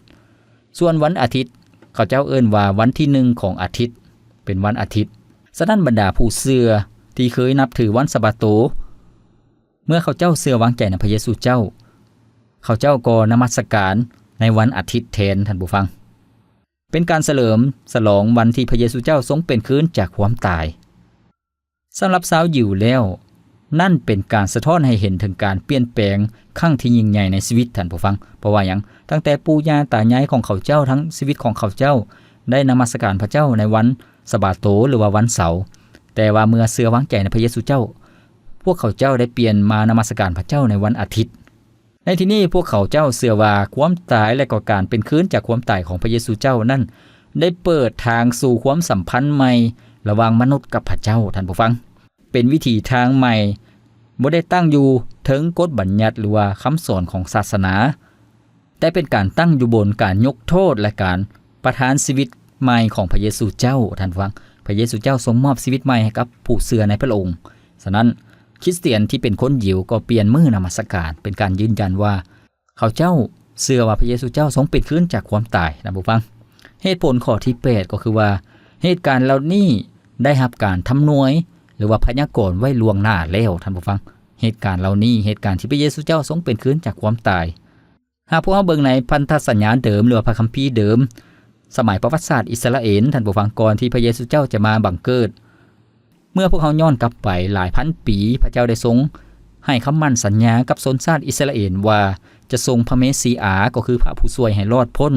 ส่วนวันอาทิตย์ ເຂົາເຈົ້າເອີ້ນວ່າວັນທີໜຶ່ງຂອງອາທິດ ເປັນວັນອາທິດ. ສະນັ້ນບັນດາຜູ້ເຊື່ອທີ່ເຄີຍນັບຖືວັນສະບາໂຕ ເມື່ອເຂົາເຈົ້າເຊື່ອວາງໃຈໃນພະເຢຊູເຈົ້າ ເຂົາເຈົ້າກໍນະມັດສະການໃນວັນອາທິດແທນ, ທ່ານຜູ້ຟັງ. ເປັນການສະເຫຼີມສະຫຼອງວັນທີ່ພະເຢຊູເຈົ້າຊົງເປັນຄືນຈາກຄວາມຕາຍ. ສຳລັບຊາວຢິວແລ້ວ, ນັ້ນເປັນການສະທ້ອນໃຫ້ເຫັນເຖິງການປ່ຽນແປງຄັ້ງທີ່ຍິ່ງໃຫຍ່ໃນຊີວິດ, ທ່ານຜູ້ຟັງ. ເພາະວ່າຫຍັງ? ຕັ້ງແຕ່ປູ່ຍ່າຕາຍາຍຂອງເຂົາເຈົ້າ, ທັງຊີວິດຂອງເຂົາເຈົ້າໄດ້ນະມັດສະການພະເຈົ້າໃນວັນສະບາໂຕ ຫຼືວ່າວັນເສົາ. ແຕ່ວ່າເມື່ອເຊື່ອວາງໃຈໃນພະເຢຊູເຈົ້າ, ພວກເຂົາເຈົ້າໄດ້ປ່ຽນມານະມັດສະການພະເຈົ້າໃນວັນອາທິດ. ໃນທີ່ນີ້ພວກເຂົາເຈົ້າເຊື່ອວ່າຄວາມຕາຍ ແລະ ກໍການເປັນຄືນຈາກຄວາມຕາຍຂອງພະເຢຊູເຈົ້ານັ້ນ ໄດ້ເປີດທາງສູ່ຄວາມສຳພັນໃໝ່ລະຫວ່າງມະນຸດກັບພະເຈົ້າ, ທ່ານຜູ້ຟັງ. ເປັນວິຖີທາງໃໝ່, ບໍ່ໄດ້ຕັ້ງຢູ່ເທິງກົດບັນຍັດ ຫຼືວ່າຄຳສອນຂອງສາສະໜາ, ແຕ່ເປັນການຕັ້ງຢູ່ບົນການຍົກໂທດ ແລະ ການປະທານຊີວິດໃໝ່ຂອງພະເຢຊູເຈົ້າ, ທ່ານຜູ້ຟັງ. ພະເຢຊູເຈົ້າຊົງມອບຊີວິດໃໝ່ໃຫ້ກັບຜູ້ເຊື່ອໃນພະອົງ. ສະນັ້ນ, ຄຣິສຕຽນທີ່ເປັນຄົນຢິວກໍປ່ຽນມື້ນະມັດສະການ, ເປັນການຢືນຢັນວ່າເຂົາເຈົ້າເຊື່ອວ່າພະເຢຊູເຈົ້າຊົງເປັນຄືນຈາກຄວາມຕາຍ, ທ່ານຜູ້ຟັງ. ເຫດຜົນຂໍ້ທີແປດກໍຄືວ່າ ເຫດການເຫຼົ່ານີ້ໄດ້ຮັບການທຳນວຍ ຫຼືວ່າພະຍາກອນໄວ້ລ່ວງໜ້າແລ້ວ, ທ່ານຜູ້ຟັງ. ເຫດການເຫຼົ່ານີ້, ເຫດການທີ່ພະເຢຊູເຈົ້າຊົງເປັນຄືນຈາກຄວາມຕາຍ, ຫາກພວກເຮົາເບິ່ງໃນພັນທະສັນຍາເດີມ ຫຼືວ່າພະຄຳພີເດີມ ສະໄໝປະຫວັດສາດອິດສະຣາເອນ, ທ່ານຜູ້ຟັງ, ກ່ອນທີ່ພະເຢຊູເຈົ້າຈະມາບັງເກີດ. ເມື່ອພວກເຮົາຍ້ອນກັບໄປຫຼາຍພັນປີ, ພະເຈົ້າໄດ້ຊົງໃຫ້ຄຳໝັ້ນສັນຍາກັບຊົນຊາດອິດສະຣາເອນວ່າ ຈະສົ່ງພະເມຊີອາ, ກໍຄືພະຜູ້ຊ່ວຍໃຫ້ລອດພົ້ນ,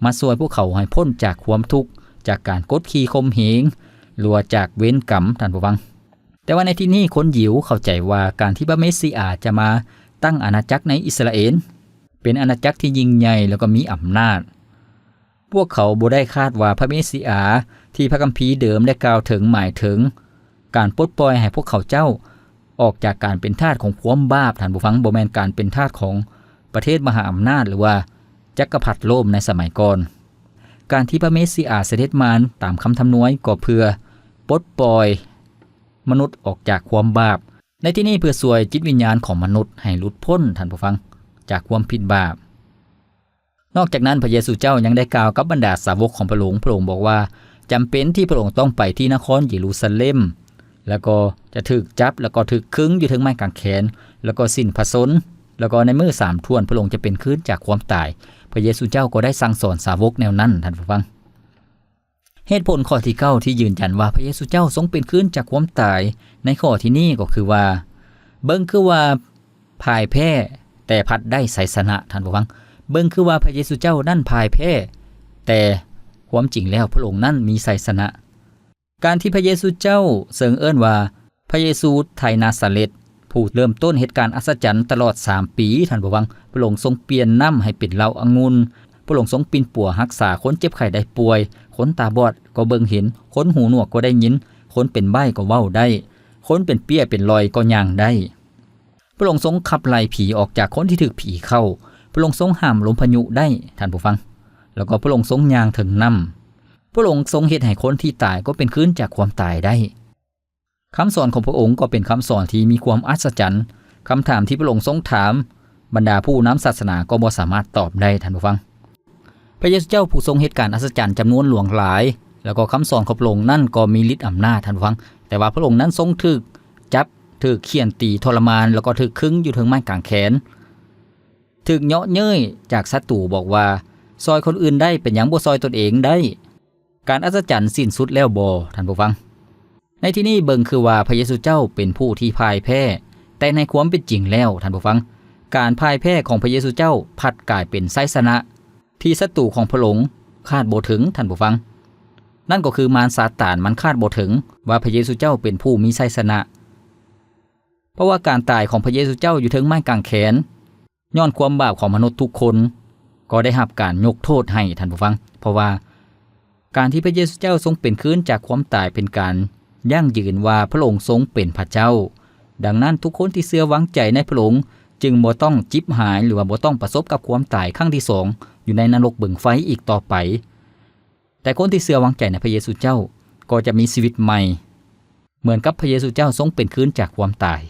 ມາຊ່ວຍພວກເຂົາໃຫ້ພົ້ນຈາກຄວາມທຸກ, ຈາກການກົດຂີ່ຂົ່ມເຫງ, ຫຼືວ່າຈາກເວນກຳ, ທ່ານຜູ້ຟັງ. ແຕ່ວ່າໃນທີ່ນີ້ຄົນຢິວເຂົ້າໃຈວ່າການທີ່ພະເມຊີອາຈະມາຕັ້ງອານາຈັກໃນອິດສະຣາເອນ ເປັນອານາຈັກທີ່ຍິ່ງໃຫຍ່ ແລ້ວກໍມີອຳນາດ. ພວກເຂົາບໍ່ໄດ້ຄາດວ່າພະເມຊີອາທີ່ພະຄຳພີເດີມໄດ້ກ່າວເຖິງ ໝາຍເຖິງການປົດປ່ອຍໃຫ້ພວກເຂົາເຈົ້າອອກຈາກການເປັນທາດຂອງຄວາມບາບ, ທ່ານຜູ້ຟັງ, ບໍ່ແມ່ນການເປັນທາດຂອງປະເທດມະຫາອຳນາດ ຫຼືວ່າຈັກກະພັດໂລມໃນສະໄໝກ່ອນ. ການທີ່ພະເມຊີອາສະເດັດມາຕາມຄຳທຳນວຍກໍເພື່ອປົດປ່ອຍ ມະນຸດອອກຈາກຄວາມບາບ. ໃນທີ່ນີ້ເພື່ອຊ່ວຍຈິດວິນຍານຂອງມະນຸດໃຫ້ຫຼຸດພົ້ນ, ທ່ານຜູ້ຟັງ, ຈາກຄວາມຜິດບາບ. ນອກຈາກນັ້ນ, ພະເຢຊູເຈົ້າຍັງໄດ້ກ່າວກັບບັນດາສາວົກຂອງພະອົງ, ພະອົງບອກວ່າ ຈຳເປັນທີ່ພະອົງຕ້ອງໄປທີ່ນະຄອນເຢຣູຊາເລັມ, ແລ້ວກໍຈະຖືກຈັບ, ແລ້ວກໍຖືກຄຶງຢູ່ເທິງໄມ້ກາງແຂນ, ແລ້ວກໍສິ້ນພະຊົນ, ແລ້ວກໍໃນມື້ສາມຖ້ວນພະອົງຈະເປັນຄືນຈາກຄວາມຕາຍ. ພະເຢຊູເຈົ້າກໍໄດ້ສັ່ງສອນສາວົກແນວນັ້ນ, ທ່ານຜູ້ຟັງ. ເຫດຜົນຂໍ້ທີເກົ້າທີ່ຢືນຢັນວ່າພະເຢຊູເຈົ້າຊົງເປັນຄືນຈາກຄວາມຕາຍໃນຂໍ້ທີ່ນີ້ກໍຄືວ່າ ເບິ່ງຄືວ່າພ່າຍແພ້ ແຕ່ພັດໄດ້ໄຊຊະນະ, ທ່ານຜູ້ຟັງ. ເບິ່ງຄືວ່າພະເຢຊູເຈົ້ານັ້ນພ່າຍແພ້ ແຕ່ຄວາມຈິງແລ້ວພະອົງນັ້ນມີໄຊຊະນະ. ການທີ່ພະເຢຊູເຈົ້າເຊິ່ງເອີ້ນວ່າ ພະເຢຊູໄທນາຊາເລັດ ຜູ້ເລີ່ມຕົ້ນເຮັດການອັດສະຈັນຕະຫຼອດສາມປີ, ທ່ານຜູ້ຟັງ, ພະອົງຊົງປ່ຽນນ້ຳໃຫ້ເປັນເຫຼົ້າອະງຸ່ນ, ພະອົງຊົງປິ່ນປົວຮັກສາຄົນເຈັບໄຂ້ໄດ້ປ່ວຍ, ຄົນຕາບອດກໍເບິ່ງເຫັນ, ຄົນຫູໜວກກໍໄດ້ຍິນ, ຄົນເປັນໃບ້ກໍເວົ້າໄດ້, ຄົນເປັນເປ້ຍເປັນລອຍກໍຍ່າງໄດ້. ພະອົງຊົງຂັບໄລ່ຜີອອກຈາກຄົນທີ່ຖືກຜີເຂົ້າ, ພະອົງຊົງຫ້າມລົມພາຍຸໄດ້, ທ່ານຜູ້ຟັງ, ແລ້ວກໍພະອົງຊົງຍ່າງເທິງນ້ຳ. ພະອົງຊົງເຮັດໃຫ້ຄົນທີ່ຕາຍກໍເປັນຄືນຈາກຄວາມຕາຍໄດ້. ຄຳສອນຂອງພະອົງກໍເປັນຄຳສອນທີ່ມີຄວາມອັດສະຈັນ. ຄຳຖາມທີ່ພະອົງຊົງຖາມບັນດາຜູ້ນຳສາສະໜາກໍບໍ່ສາມາດຕອບໄດ້, ທ່ານຜູ້ຟັງ. ພະເຢຊູເຈົ້າຜູ້ຊົງເຮັດການອັດສະຈັນຈຳນວນຫຼວງຫຼາຍ, ແລ້ວກໍຄຳສອນຂອງພະອົງນັ້ນກໍມີລິດອຳນາດ, ທ່ານຜູ້ຟັງ. ແຕ່ວ່າພະອົງນັ້ນຊົງຖືກຈັບ, ຖືກຂ້ຽນຕີທໍລະມານ, ແລ້ວກໍຖືກຄຶງຢູ່ເທິງໄມ້ກາງແຂນ, ຖືກເຍາະເຍີ້ຍຈາກສັດຕູບອກວ່າ, ຊ່ອຍຄົນອື່ນໄດ້, ເປັນຫຍັງບໍ່ຊ່ອຍຕົນເອງໄດ້? ການອັດສະຈັນສິ້ນສຸດແລ້ວບໍ, ທ່ານຜູ້ຟັງ? ໃນທີ່ນີ້ເບິ່ງຄືວ່າພະເຢຊູເຈົ້າເປັນຜູ້ທີ່ພ່າຍແພ້, ແຕ່ໃນຄວາມເປັນຈິງແລ້ວ, ທ່ານຜູ້ຟັງ, ການພ່າຍແພ້ຂອງພະເຢຊູເຈົ້າພັດກາຍເປັນໄຊຊະນະທີ່ສັດຕູຂອງພະອົງຄາດບໍ່ເຖິງ, ທ່ານຜູ້ຟັງ. ນັ້ນກໍຄືມານຊາຕານມັນຄາດບໍ່ເຖິງວ່າພະເຢຊູເຈົ້າເປັນຜູ້ມີໄຊຊະນະ. ເພາະວ່າການຕາຍຂອງພະເຢຊູເຈົ້າຢູ່ເທິງໄມ້ກາງແຂນ ຍ້ອນຄວາມບາບຂອງມະນຸດທຸກຄົນກໍໄດ້ຮັບການຍົກໂທດໃຫ້, ທ່ານຜູ້ຟັງ. ເພາະວ່າການທີ່ພະເຢຊູເຈົ້າຊົງເປັນຄືນຈາກຄວາມຕາຍເປັນການຢັ້ງຢືນວ່າພະອົງຊົງເປັນພະເຈົ້າ. ດັ່ງນັ້ນ, ທຸກຄົນທີ່ເຊື່ອວາງໃຈໃນພະອົງຈຶ່ງບໍ່ຕ້ອງຈິບຫາຍ ຫຼືວ່າບໍ່ຕ້ອງປະສົບກັບຄວາມຕາຍຄັ້ງທີສອງຢູ່ໃນນະລົກເບິ່ງໄຟອີກຕໍ່ໄປ. ແຕ່ຄົນທີ່ເຊື່ອວາງໃຈໃນພະເຢຊູເຈົ້າກໍຈະມີຊີວິດໃໝ່, ເໝືອນກັບພະເຢຊູເຈົ້າຊົງເປັນຄືນຈາກຄວາມຕາຍ.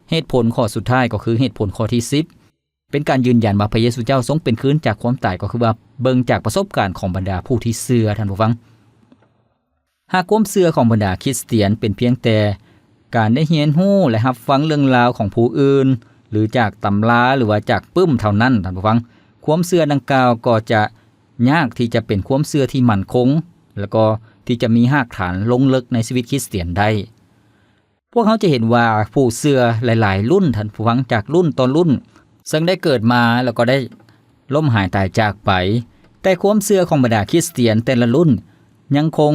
ເຫດຜົນຂໍ້ສຸດທ້າຍກໍຄືເຫດຜົນຂໍ້ທີສິບ, ເປັນການຢືນຢັນວ່າພະເຢຊູເຈົ້າຊົງເປັນຄືນຈາກຄວາມຕາຍ ກໍຄືວ່າເບິ່ງຈາກປະສົບການຂອງບັນດາຜູ້ທີ່ເຊື່ອ, ທ່ານຜູ້ຟັງ. ຫາກຄວາມເຊື່ອຂອງບັນດາຄຣິສຕຽນເປັນພຽງແຕ່ການໄດ້ຮຽນຮູ້ ແລະ ຮັບຟັງເລື່ອງລາວຂອງຜູ້ອື່ນ ຫຼື ຈາກຕຳລາ ຫຼືວ່າຈາກປຶ້ມເທົ່ານັ້ນ, ທ່ານຜູ້ຟັງ, ຄວາມເຊື່ອດັ່ງກ່າວກໍຈະຍາກທີ່ຈະເປັນຄວາມເຊື່ອທີ່ໝັ້ນຄົງ ແລະ ກໍທີ່ຈະມີຮາກຖານລົງເລິກໃນຊີວິດຄຣິສຕຽນໄດ້. ພວກເຮົາຈະເຫັນວ່າຜູ້ເຊື່ອຫຼາຍໆລຸ້ນ, ທ່ານຜູ້ຟັງ, ຈາກລຸ້ນຕໍ່ລຸ້ນ ເຊິ່ງໄດ້ເກີດມາແລ້ວກໍໄດ້ລົ້ມຫາຍຕາຍຈາກໄປ, ແຕ່ຄວາມເຊື່ອຂອງບັນດາຄຣິສຕຽນແຕ່ລະລຸ້ນຍັງຄົງ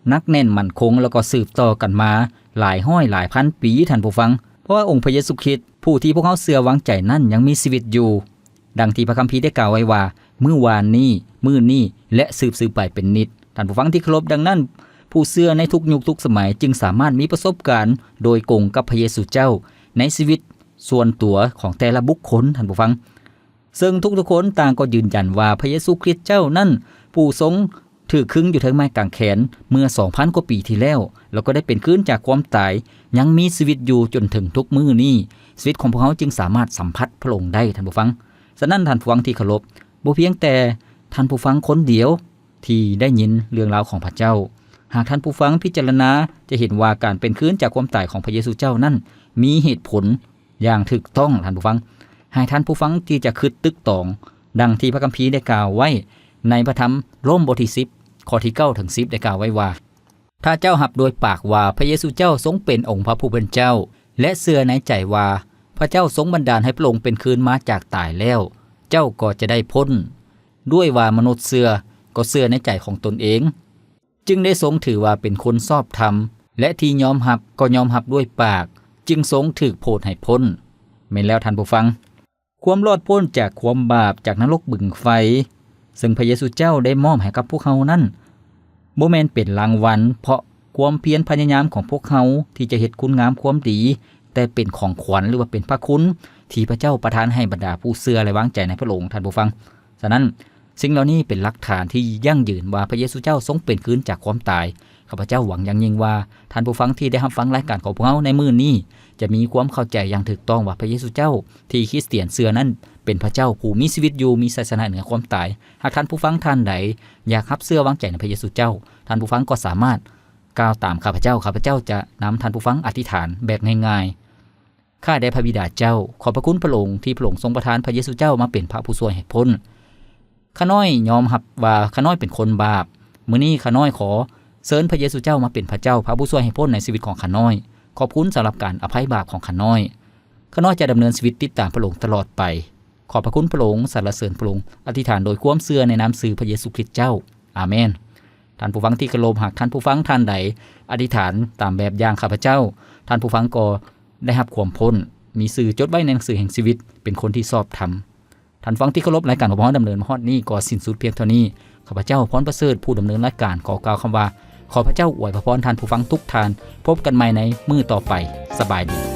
ໜັກແໜ້ນໝັ້ນຄົງ ແລ້ວກໍສືບຕໍ່ກັນມາຫຼາຍຮ້ອຍຫຼາຍພັນປີ, ທ່ານຜູ້ຟັງ, ເພາະວ່າອົງພະເຢຊູຄຣິດຜູ້ທີ່ພວກເຮົາເຊື່ອວາງໃຈນັ້ນຍັງມີຊີວິດຢູ່. ດັ່ງທີ່ພະຄຳພີໄດ້ກ່າວໄວ້ວ່າ ມື້ວານນີ້, ມື້ນີ້ ແລະ ສືບໆໄປເປັນນິດ. ທ່ານຜູ້ຟັງທີ່ເຄົາລົບ, ດັ່ງນັ້ນ ຜູ້ເຊື່ອໃນທຸກຍຸກທຸກສະໄໝຈຶ່ງສາມາດມີປະສົບການໂດຍກົງກັບພະເຢຊູເຈົ້າໃນຊີວິດສ່ວນຕົວຂອງແຕ່ລະບຸກຄົນ, ທ່ານຜູ້ຟັງ. ເຊິ່ງທຸກໆຄົນຕ່າງກໍຢືນຢັນວ່າພະເຢຊູຄຣິດເຈົ້ານັ້ນ ຜູ້ຊົງຖືກຄຶງຢູ່ເທິງໄມ້ກາງແຂນເມື່ອສອງພັນກວ່າປີທີ່ແລ້ວ, ແລ້ວກໍໄດ້ເປັນຄືນຈາກຄວາມຕາຍ, ຍັງມີຊີວິດຢູ່ຈົນເຖິງທຸກມື້ນີ້. ຊີວິດຂອງພວກເຮົາຈຶ່ງສາມາດສຳຜັດພະອົງໄດ້, ທ່ານຜູ້ຟັງ. ສະນັ້ນ, ທ່ານຜູ້ຟັງທີ່ເຄົາລົບ, ບໍ່ພຽງແຕ່ທ່ານຜູ້ຟັງຄົນດຽວທີ່ໄດ້ຍິນເລື່ອງລາວຂອງພະເຈົ້າ. ຫາກທ່ານຜູ້ຟັງພິຈາລະນາຈະເຫັນວ່າການເປັນຄືນຈາກຄວາມຕາຍຂອງພະເຢຊູເຈົ້ານັ້ນມີເຫດຜົນຢ່າງຖືກຕ້ອງ, ທ່ານຜູ້ຟັງ, ໃຫ້ທ່ານຜູ້ຟັງທີ່ຈະຄິດຕຶກຕອງ, ດັ່ງທີ່ພະຄຳພີໄດ້ກ່າວໄວ້ໃນພະທຳໂຣມບົດທີສິບ ຂໍ້ທີເກົ້າເຖິງສິບ ໄດ້ກ່າວໄວ້ວ່າ ຖ້າເຈົ້າຮັບດ້ວຍປາກວ່າພະເຢຊູເຈົ້າຊົງເປັນອົງພະຜູ້ເປັນເຈົ້າ ແລະ ເຊື່ອໃນໃຈວ່າພະເຈົ້າຊົງບັນດານໃຫ້ພະອົງເປັນຄືນມາຈາກຕາຍແລ້ວ, ເຈົ້າກໍຈະໄດ້ພົ້ນ. ດ້ວຍວ່າມະນຸດເຊື່ອກໍເຊື່ອໃນໃຈຂອງຕົນເອງ, ຈຶ່ງໄດ້ຊົງຖືວ່າເປັນຄົນຊອບທຳ, ແລະ ທີ່ຍອມຮັບກໍຍອມຮັບດ້ວຍປາກ, ຈຶ່ງຊົງຖືກໂຜດໃຫ້ພົ້ນ. ແມ່ນແລ້ວ, ທ່ານຜູ້ຟັງ. ຄວາມລອດພົ້ນຈາກຄວາມບາບ, ຈາກນະລົກບຶງໄຟ ເຊິ່ງພະເຢຊູເຈົ້າໄດ້ມອບໃຫ້ກັບພວກເຮົານັ້ນ ບໍ່ແມ່ນເປັນລາງວັນເພາະຄວາມພຽນພະຍາຍາມຂອງພວກເຮົາທີ່ຈະເຮັດຄຸນງາມຄວາມດີ, ແຕ່ເປັນຂອງຂວັນ ຫຼືວ່າເປັນພະຄຸນທີ່ພະເຈົ້າປະທານໃຫ້ບັນດາຜູ້ເຊື່ອ ແລະ ວາງໃຈໃນພະອົງ, ທ່ານຜູ້ຟັງ. ສະນັ້ນ, ສິ່ງເຫຼົ່ານີ້ເປັນຫຼັກຖານທີ່ຢັ້ງຢືນວ່າພະເຢຊູເຈົ້າຊົງເປັນຄືນຈາກຄວາມຕາຍ. ຂ້າພະເຈົ້າຫວັງຢ່າງຍິ່ງວ່າ ທ່ານຜູ້ຟັງທີ່ໄດ້ຮັບຟັງລາຍການຂອງພວກເຮົາໃນມື້ນີ້ ຈະມີຄວາມເຂົ້າໃຈຢ່າງຖືກຕ້ອງວ່າພະເຢຊູເຈົ້າທີ່ຄຣິສຕຽນເຊື່ອນັ້ນ ເປັນພະເຈົ້າຜູ້ມີຊີວິດຢູ່, ມີໄຊຊະນະເໜືອຄວາມຕາຍ. ຫາກທ່ານຜູ້ຟັງທ່ານໃດຢາກຮັບເຊື່ອວາງໃຈໃນພະເຢຊູເຈົ້າ, ທ່ານຜູ້ຟັງກໍສາມາດກ່າວຕາມຂ້າພະເຈົ້າ. ຂ້າພະເຈົ້າຈະນຳທ່ານຜູ້ຟັງອະທິຖານແບບງ່າຍໆ. ຂ້າແດ່ພະບິດາເຈົ້າ, ຂອບພະຄຸນພະອົງທີ່ພະອົງຊົງປະທານພະເຢຊູເຈົ້າມາເປັນພະຜູ້ຊ່ວຍໃຫ້ພົ້ນ. ຂ້ານ້ອຍຍອມຮັບວ່າຂ້ານ້ອຍເປັນຄົນບາບ. ມື້ນີ້ຂ້ານ້ອຍຂໍເຊີນພະເຢຊູເຈົ້າມາເປັນພະເຈົ້າ, ພະຜູ້ຊ່ວຍໃຫ້ພົ້ນໃນຊີວິດຂອງຂ້ານ້ອຍ. ຂອບຄຸນສຳລັບການອະໄພບາບຂອງຂ້ານ້ອຍ. ຂ້ານ້ອຍຈະດຳເນີນຊີວິດຕິດຕາມພະອົງຕະຫຼອດໄປ. ຂອບພະຄຸນພະອົງ, ສັນລະເສີນພະອົງ. ອະທິຖານໂດຍຄວາມເຊື່ອໃນນາມຊື່ພະເຢຊູຄຣິດເຈົ້າ. ອາເມນ. ທ່ານຜູ້ຟັງທີ່ເຄົາລົບ, ຫາກທ່ານຜູ້ຟັງທ່ານໃດອະທິຖານຕາມແບບຢ່າງຂ້າພະເຈົ້າ, ທ່ານຜູ້ຟັງກໍໄດ້ຮັບຄວາມພົ້ນ, ມີຊື່ຈົດໄວ້ໃນໜັງສືແຫ່ງຊີວິດ, ເປັນຄົນທີ່ຊອບທຳ. ທ່ານຜູ້ຟັງທີ່ເຄົາລົບ, ລາຍການຂອງພວກເຮົາດຳເນີນມາຮອດນີ້ກໍສິ້ນສຸດພຽງເທົ່ານີ້. ຂ້າພະເຈົ້າ ພອນປະເສີດ ຜູ້ດຳເນີນລາຍການ ຂໍກ່າວຄຳວ່າ ຂໍພະເຈົ້າອວຍພະພອນທ່ານຜູ້ຟັງທຸກທ່ານ. ພົບກັນໃໝ່ໃນມື້ຕໍ່ໄປ. ສະບາຍດີ.